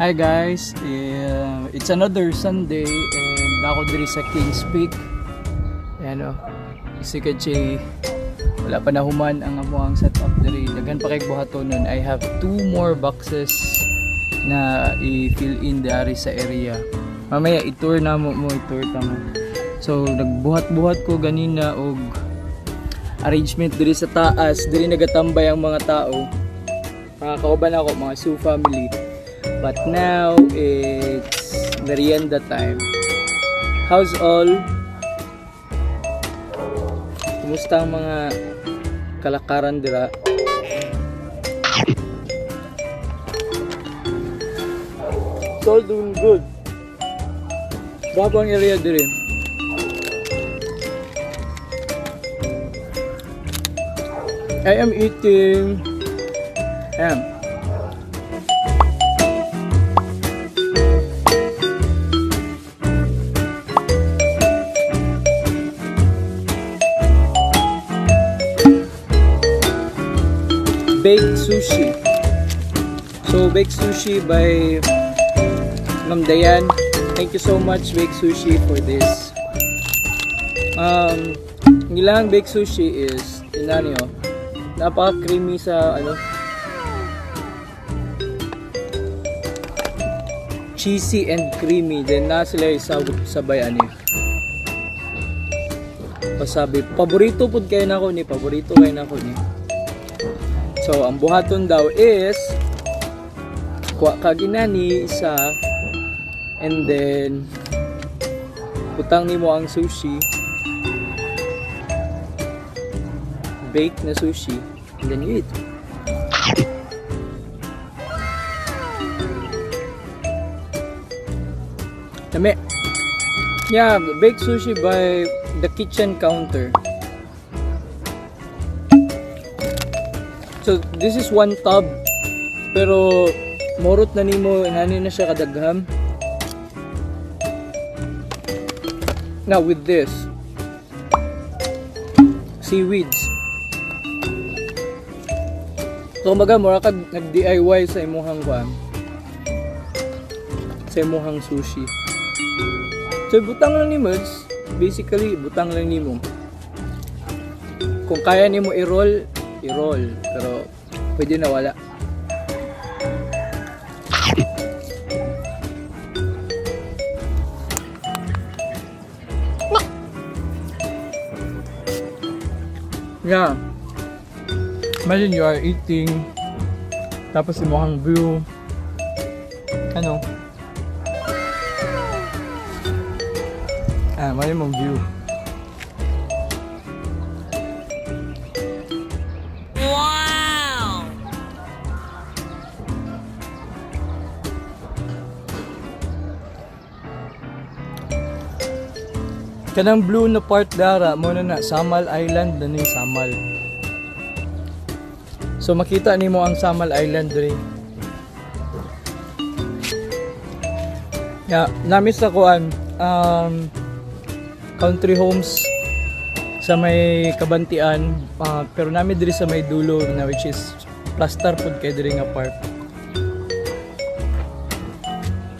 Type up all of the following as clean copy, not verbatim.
Hi guys, it's another Sunday and ako diri sa Kings Peak. Ayan o, si Kachay, wala pa nahuman ang amuang setup diri. Daghan pa kay buhaton nun. I have 2 more boxes na i-fill in dari sa area. Mamaya i-tour na mo, i-tour ta mo. So nagbuhat-buhat ko ganina og arrangement diri sa taas. Diri nagatambay ang mga tao. Mga kauban ako, mga Su family. But now it's merienda time. How's all? Kumusta ang mga kalakaran dira? It's all doing good. Gwapo ang area diri. I am eating ham. Baked sushi. So baked sushi by Ma'am Dayan. Thank you so much, Baked Sushi, for this. Ang ilang baked sushi is inani oh. Napaka-creamy sa ano. Cheesy and creamy. Then na sila sabay ani. Wasabi. Paborito pud kayo nako ni, paborito kayo nako ni. So, ang buhaton daw is kuha ka ginani isa and then butang nimo ang sushi, bake na sushi, and then you eat. Dami. Yeah, baked sushi by the kitchen counter. So this is 1 tub, pero morot na nimo, inani na siya kadagham. Now with this seaweeds. So kumbaga mura kag nag DIY sa imuhang kuan, sa imuhang sushi. So butang lang nimo, basically butang lang nimo. Kung kaya nimo i-roll, i-roll, pero pwede na wala. Yeah. Imagine you are eating, tapos imuhang view. Ano? May mong view. Wow! Kanang blue na part dara mo na na Samal Island na ni Samal. So makita nimo ang Samal Island diri. Yeah, namiss ako ang country homes sa may Kabantian, pero nami diri sa may dulo na which is plaster pud kay diri nga part.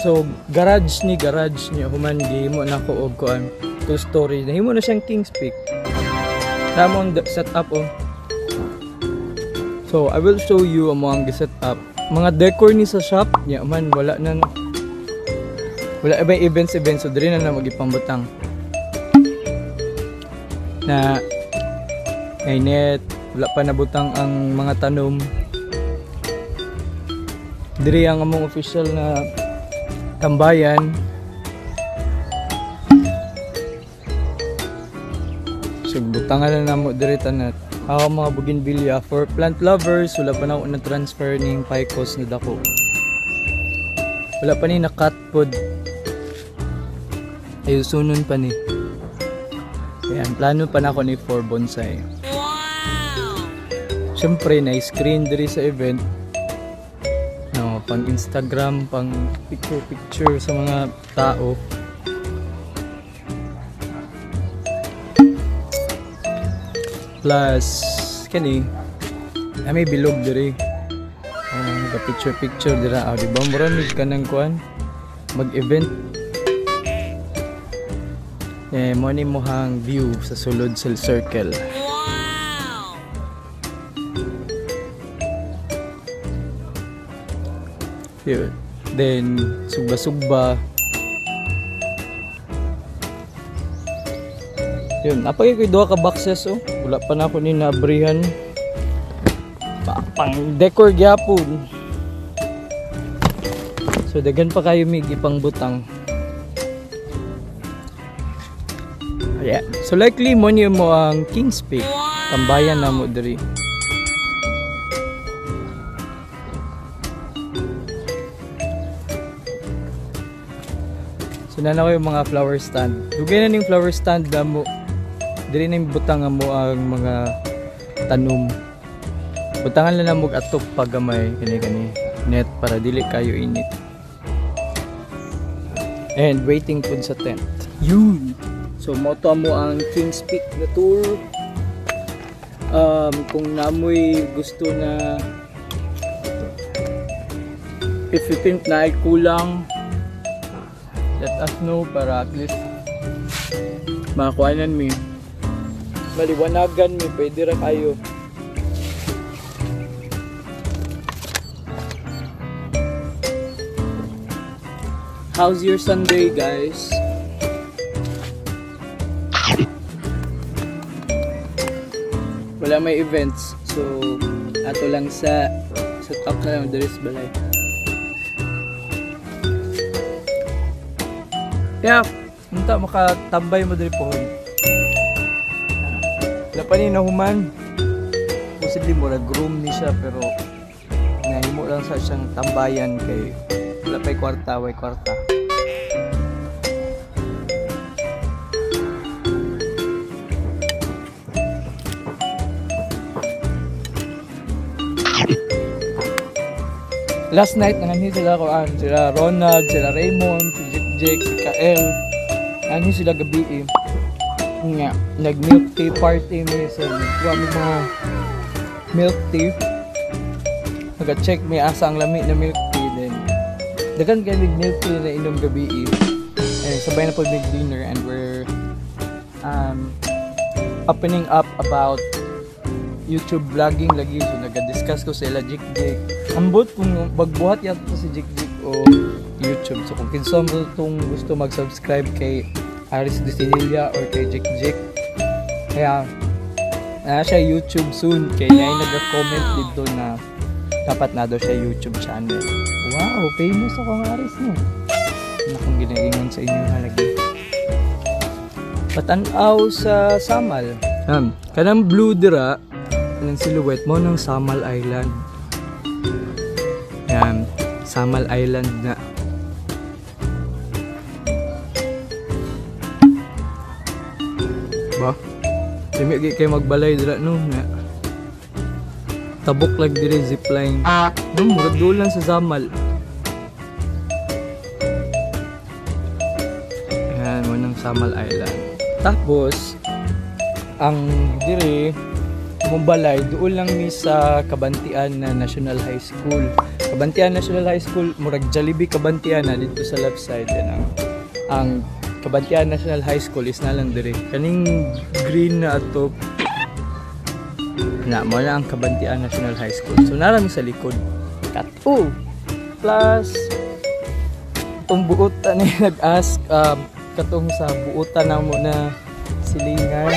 So garage ni human gihimo nako og kuan 2-story. Nahimo na siyang Kings Peak. Tama ang setup oh. So I will show you ang mga setup. Mga decor ni sa shop niya man wala na wala ba events so diri na magipambutang. Na ay net wala pa nabutang ang mga tanom. Diri ang among official na tambayan. So butangan na namo diri tanan. Ako mga bougainvillea for plant lovers, wala pa na ako na-transfer ning ficus na dako. Wala pa ni na-cut pod. Ayusunon pa ni. Ayan, plano pa na ako ni for bonsai. Wow! Siyempre, na-screen diri sa event. No, pang Instagram, pang picture-picture sa mga tao. Plus, kani, may bilog diri. Naka picture picture dira, ah, di ba? Mura mig kanang kuan mag-event. Eh, mo ni mohang view sa sulod sa circle. Wow! Yun. Then sugba-sugba. Yun, napagay ko duha ka boxes oh. Wala pa na ako ni naabrihan. Pang decor gyapon. So daghan pa kayo mig ipangbutang. Yeah. So likely mo niyo mo ang Kings Peak. Tambayan na mo diri. So nana ko yung mga flower stand. Dugay na ning flower stand na mo. Diri na yung butang mo ang mga tanom. Butangan lang na mo atok pagamay kani kani net para dili kayo init. And waiting pud sa tent. Yun. So moto mo ang Kings Peak na tour. Kung namoy gusto na, if you think na ay kulang, let us know para at least makakuanan mi, maliwanagan mi, pwede ra kayo. How's your Sunday, guys? Wala may events, so ato lang sa top na lang diri sa balay. Yeah, unta makatambay mo diri pohon. Wala pa ni nahuman. Posible murag room ni siya pero nahimo lang sa siyang tambayan kay wala pa'y kwarta, way kwarta. Last night nanganhi sila kuan, sila Ronald, sila Raymond, si Jik Jik, si Kael. Nanganhi sila gabi eh. Nga, nag milk tea party mi sa so, mi mga milk tea. Naga-check mi asa ang lami na milk tea then daghan kay mig milk tea na inom gabi eh. And sabay na pod mig dinner and we're opening up about YouTube vlogging lagi, so naga-discuss ko sila Jik Jik. Ambot kung magbuhat yata si Jik Jik o YouTube. So kung kinsa mo tong gusto mag-subscribe kay Aris Ducinilla or kay Jik Jik, kaya na siya YouTube soon kay naay nag-comment dito na dapat na daw siya YouTube channel. Wow, famous ako ng Aris no. Ano kung ginaingon sa inyo halagi. Patan-aw sa Samal. Kanang blue dira ng silhouette mo ng Samal Island. Yan, Samal Island na. Ba? Dimi kay magbalay dira no nga. Tabok lag diri zipline. No, murag duol lang sa Samal. Yan, mo ng Samal Island. Tapos ang diri Mumbalay, doon lang mi sa Cabantian na National High School. Cabantian National High School, murag Jollibee Cabantian na dito sa left side. Yan ang Cabantian National High School is na lang diri. Kaning green na ato na mo na ang Cabantian National High School. So narami sa likod. Kato. Plus itong buotan ni nag-ask katong sa buotan na mo na silingan.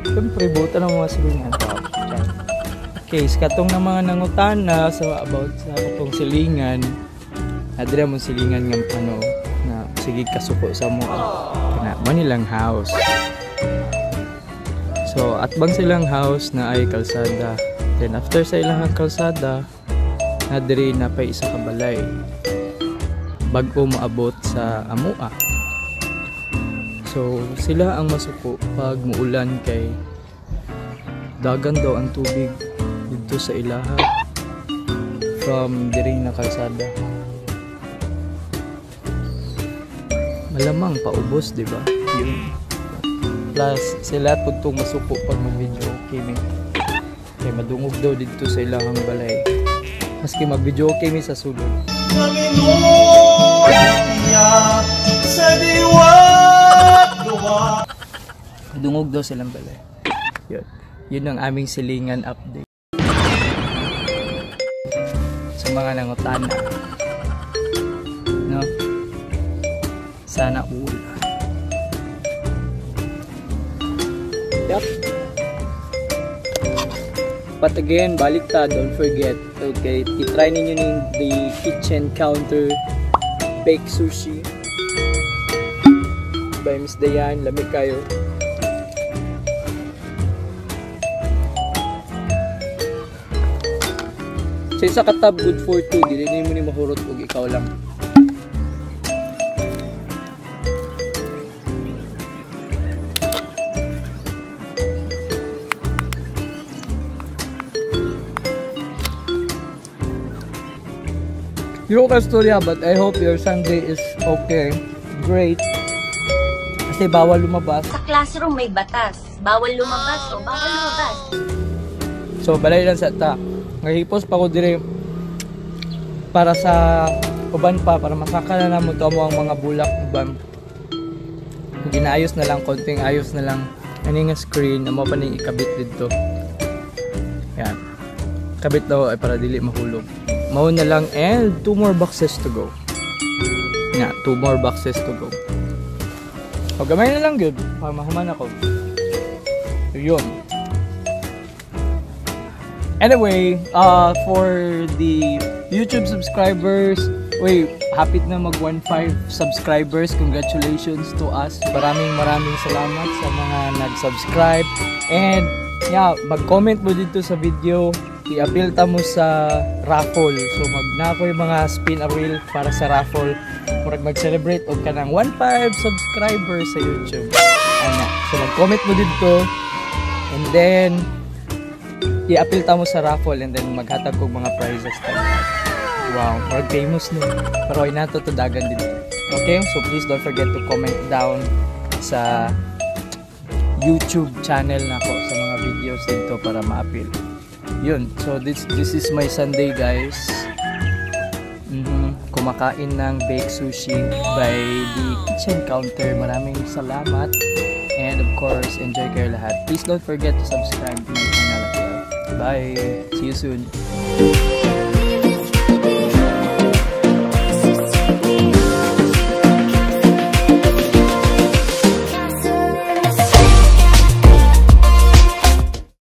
Siyempre, buotan ng mga silingan. Okay, so katong na mga nangutana sa about sa katong silingan, adira mo silingan nga ano na sige kasuko sa mo. Kana mo nilang house. So atbang silang house na ay kalsada. Then after sa ilang kalsada, na diri na pay isa ka balay bago maabot sa amua. So sila ang masuko pag muulan kay dagan daw ang tubig dito sa ilaha from diri na kalsada. Malamang paubos, di ba? Yun. Plus sila pud tong masuko pag mag-video okay mi. Kay madungog daw dito sa ilahang balay. Maski mag-video okay mi sa sulod. Sa diwat duwa. Dungog daw silang balay. Yun. Yun ang aming silingan update. Sa mga nangutana. No? Sana all. Yep. But again, balik ta, don't forget. Okay, i-try ninyo ning the kitchen counter baked sushi by Miss Dayan. Lamig kayo. Sa isa ka tab, good for two. Dili nimo ni mahurot og ikaw lang. Yung kastorya, but I hope your Sunday is okay. Great. Kasi bawal lumabas. Sa classroom may batas. Bawal lumabas o bawal lumabas. So, balay lang sa ta. Ngahipos pa ko dire para sa uban pa, para masaka na namo to mo ang mga bulak uban. Ginaayos na lang, konting ayos na lang. Ani nga screen, amo pa ning ikabit didto. Yan. Kabit daw ay para dili mahulog. Mao na lang and 2 more boxes to go. Nga, 2 more boxes to go. O, gamay na lang gyud para mahuman ako. Yun. Anyway, for the YouTube subscribers, wait, happy na mag 1.5 subscribers. Congratulations to us. Maraming maraming salamat sa mga nag-subscribe. And yeah, mag-comment mo dito sa video. I-appeal ta mo sa raffle. So mag na ko yung mga spin a wheel para sa raffle. Murag mag-celebrate og kanang 1.5 subscribers sa YouTube. Ana. So mag-comment mo dito. And then i-appeal ta mo sa raffle and then maghatag kog mga prizes ta. Wow, murag famous no. Pero ay nato to dagan dito. Okay? So please don't forget to comment down sa YouTube channel nako sa mga videos dito para ma-appeal. Yun. So this is my Sunday, guys. Kumakain ng baked sushi by the kitchen counter. Maraming salamat. And of course, enjoy kayo lahat. Please don't forget to subscribe to my channel as well. Bye! See you soon.